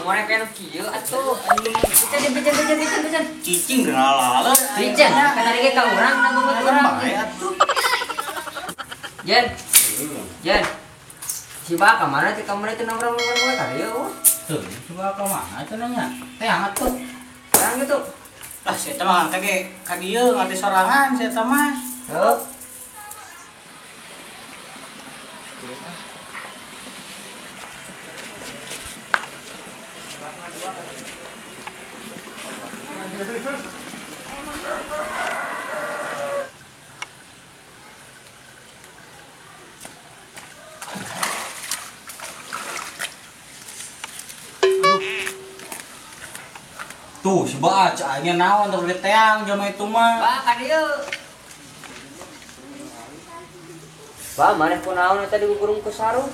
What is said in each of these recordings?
Ngorek nu kieu atuh. Pican. Cicing geulala. Pican, kan tadi ge ka urang na beungeut urang. Bae atuh. Jen. Jen. Si Ba ka mana teh kamari teh nongkrong-nongkrong ka dieu. Tuh, si Ba ka mana cenah nya? Teh hangat tuh. Terang gitu. Lah si eta mah teh ge ka dieu ngade sorangan si eta mah. Heuh. Tuh, si Ba aingnya naon teu teang jelema itu mah. Ba ka dieu. Ba maneh kunaon eta digugurung ku sarung?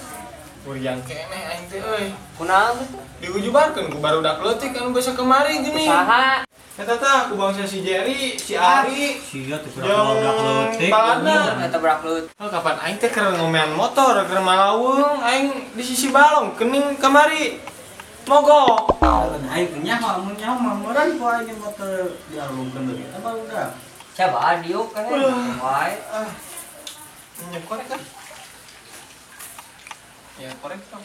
Uriang keneh aing teh euy. Kunaon kitu? Digujubarkeun ku barudak leutik anu basa kemari geuning. Saha? Eta tah ku bangsa si Jerry, si Ari. Sia teh budak leutik. Balana. Eta budak leutik. Oh, kapan aing teh keur ngomean motor, keur malawung aing di sisi balong kening kamari. Mogok. Aing nya mah mun nya mah meureun ku aing motor dialungkeun deui eta barudak. Coba diuk kan wae. Ah. Nya korek kan? Ya korek kan.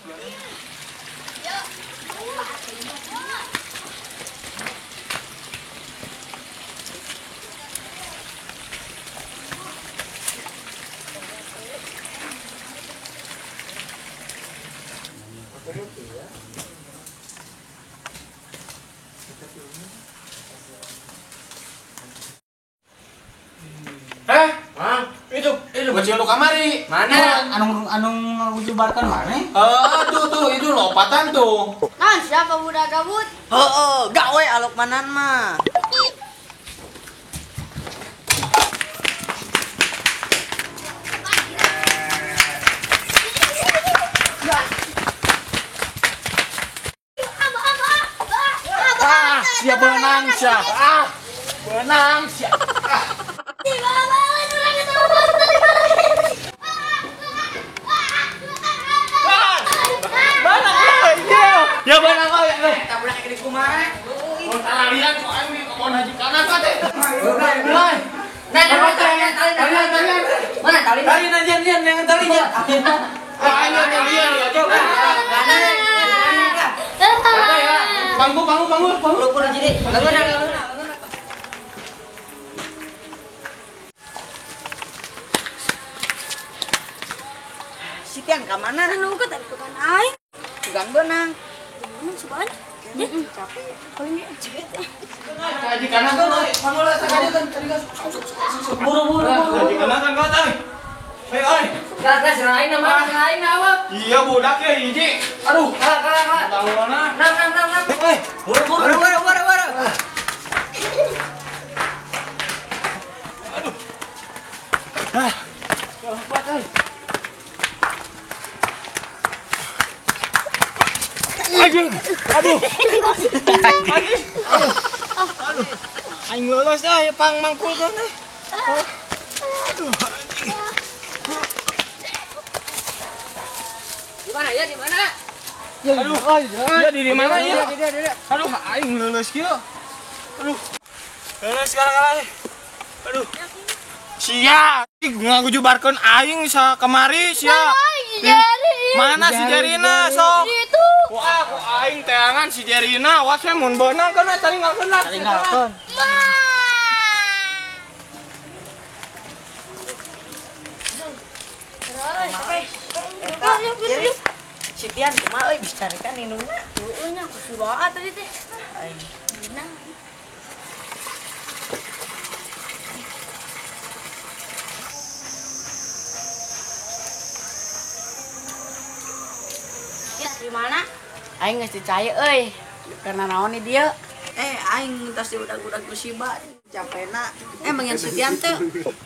Itu bocil nu kamari. Mana? Anu ngujubarkan mana? Tuh itu lopatan tuh. Nah, siapa budak gabut? Heeh, gawe alok manan mah. Ah, siap benang siap. Ah, benang siap. Ah. Ya benang kau ya. Eta budak gede kumaha? Talian kok aing di kebon haji kanan teh. Mulai. Nah, talian. Mana tali? Tali aja yang talinya. Ah, aing talian ya. Panggu. Lu jadi. Lengan. Si Tian ka mana? Anu ke tadi tukang aing. Tukang benang. Gimana coba? Capek. Paling cepet. Haji kanan tuh, panggul sakali kan tadi kan. Buru-buru. Haji kanan kan kau tadi. Ayo, oi. Kalah serain nama, serain nama. Iya budak ya hiji. Aduh, kalah. Tahu mana? Nam. Eh, buru-buru. Buru. Aduh. Ah. Kalah kuat euy. Anjing. Aduh. Aduh. Aing lolos ah pang mangkulkeun teh. Aduh. Di mana ya? Di mana? Aduh. Ya di mana ya? Aduh, aing lulus kieu. Aduh. Lulus sekarang kalah. Aduh. Sia, ngagujubarkeun aing sa kemari sia. Mana si Jerina sok? Wah, ku aing teangan si Jerina, awas we mun beunang kana taringgalkeun lah. Taringgalkeun. Si Tian kumaha euy bisa carikan indungna? Heueuh nya ku si Baa tadi teh. Aing. Ya, di mana? Aing geus dicaya euy. Karena naon ni dieu? Aing tas diudag-udag ku si Ba capena. Mengen si Tian teu.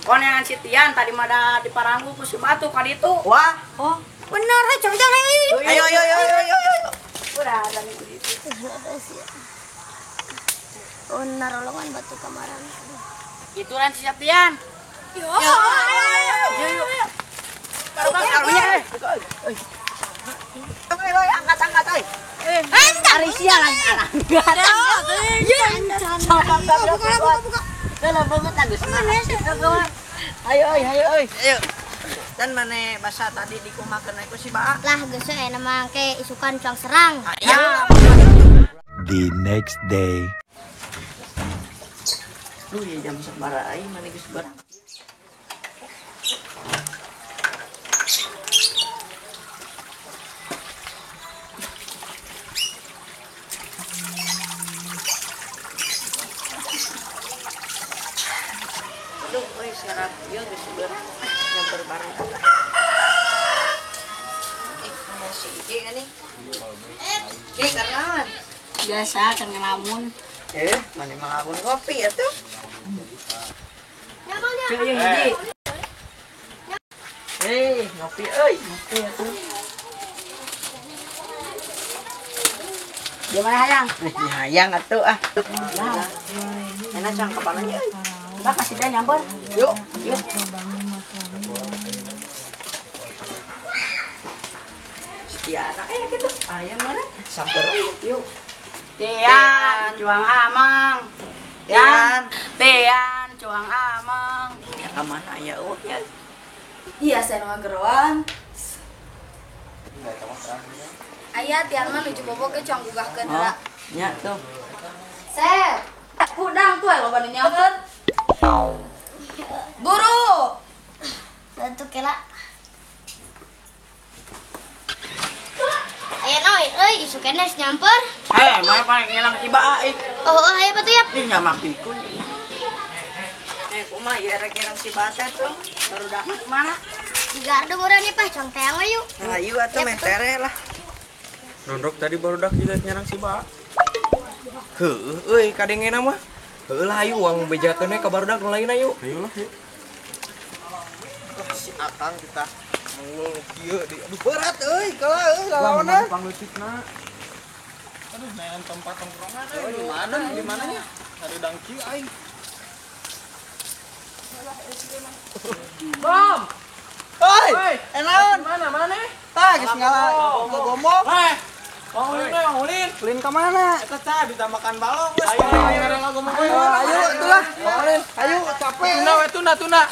Koneangan si Tian tadi mah da diparanggu ku si Batu ka ditu. Wah, oh, bener hei cang ayo. Ayo. Udah ada di ditu. Oh, narolongan batu kamaran. Itu lain si Tian. Yo. Ayo. Karunya. Oi, angkat oi. Ari sia lain arang. Buka. Kalau banget agus. Ayo oi, ayo oi. Ayo. Dan mana basa tadi dikumakeun ku si Baa? Lah geus we na mangke isukan cuang serang. Ya. The next day. Lu ya jam sabaraha aing mana geus barang. Aduh, euy sarap ieu geus beurang. Nyamper bareng. Mana si Iki ini? Ki karnawan. Biasa kan ngelamun. Mana ngelamun kopi ya tuh? Cuy, hiji. Ngopi euy, ngopi atuh. Gimana hayang? Hayang atuh ah. Enak cang kepalanya euy. Bah kasih dah nyamper. Yuk, yuk. Tiana kayak gitu. Ayam mana? Samper yuk. Tian, cuang amang. Tian, Tian, cuang amang. Ya ka mana aya eueuh nya? Iya, saya ngageroan. Aya Tian mah nuju bobo ge cuang gugahkeun heula. Nya tuh. Set. Hudang tuh loba nu nyamper. Buru. Bantu kela. Aya naon euy isu keneh nyamper. Mana paling ngelang si Baa ih. Oh, ayo batu ya. Ih nyamak pikun. Kumaha ieu rek nyerang si Baa teh tuh? Barudak kumaha? Di gardu urang nih Pak, cong teang we yuk. Ayo atuh meh tere lah. Nondrok tadi barudak kita nyerang si Baa. Heueuh euy kadengena mah. Heueuh lah ayo uang bejakeun we ka barudak nu lain ayo. Ayo lah yuk. Si Akang kita mengeluh kieu di aduh berat euy kalah euy lalawanan. Pangleutikna. Aduh neangan tempat tongkrongan euy. Di mana? Di mananya? Hareudang kieu aing. Bom. Oi, enaon? Mana mana? Tah geus ngalah gombong. Heh. Bang Ulin, Bang Ulin. Ulin ka mana? Eta cah ditambahkan balong geus. Ayo ayo gombong. Ayo atulah. Bang Ulin, ayo capek. Tuna we tuna tuna.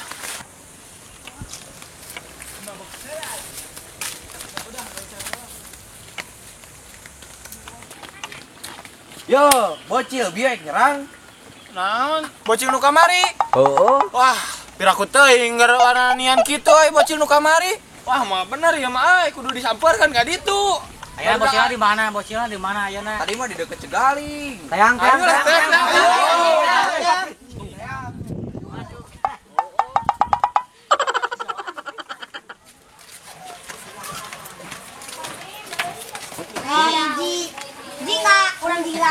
Yo, bocil bieu nyerang. Naon? Bocil nu kamari. Heeh. Wah, piraku teuing garanian kitu euy bocil nu kamari. Wah, mah bener ya mah euy kudu disampeurkeun ka ditu. Aya bocilna di mana? Bocilna di mana ayeuna? Tadi mah di deket Cegaling. Tayang, tayang. Tayang.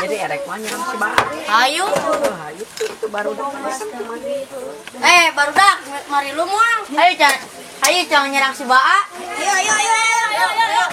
Jadi erek mah nyerang si Baa. Ayo. Ayo itu barudak. Barudak mari lu moal. Ayo cang, ayo cang nyerang si Baa. Ayo ayo ayo ayo ayo.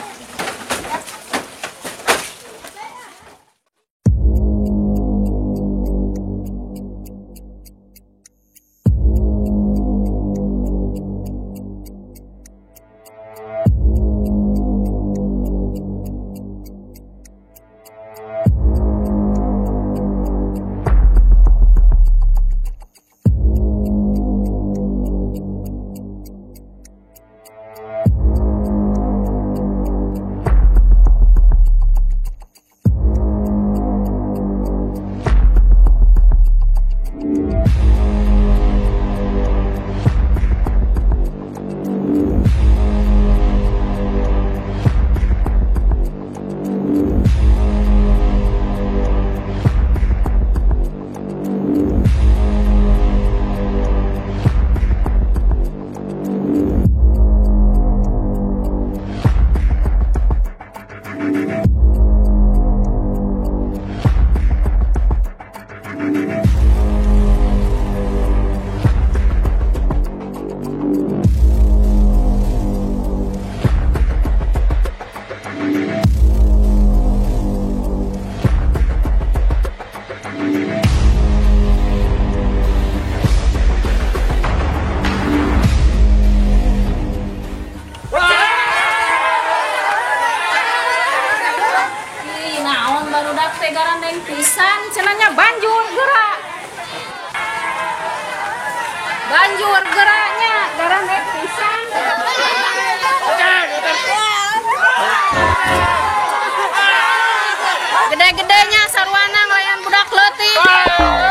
Banjur geraknya, darah pisan. Gede-gedenya sarwana ngelayan budak leutik.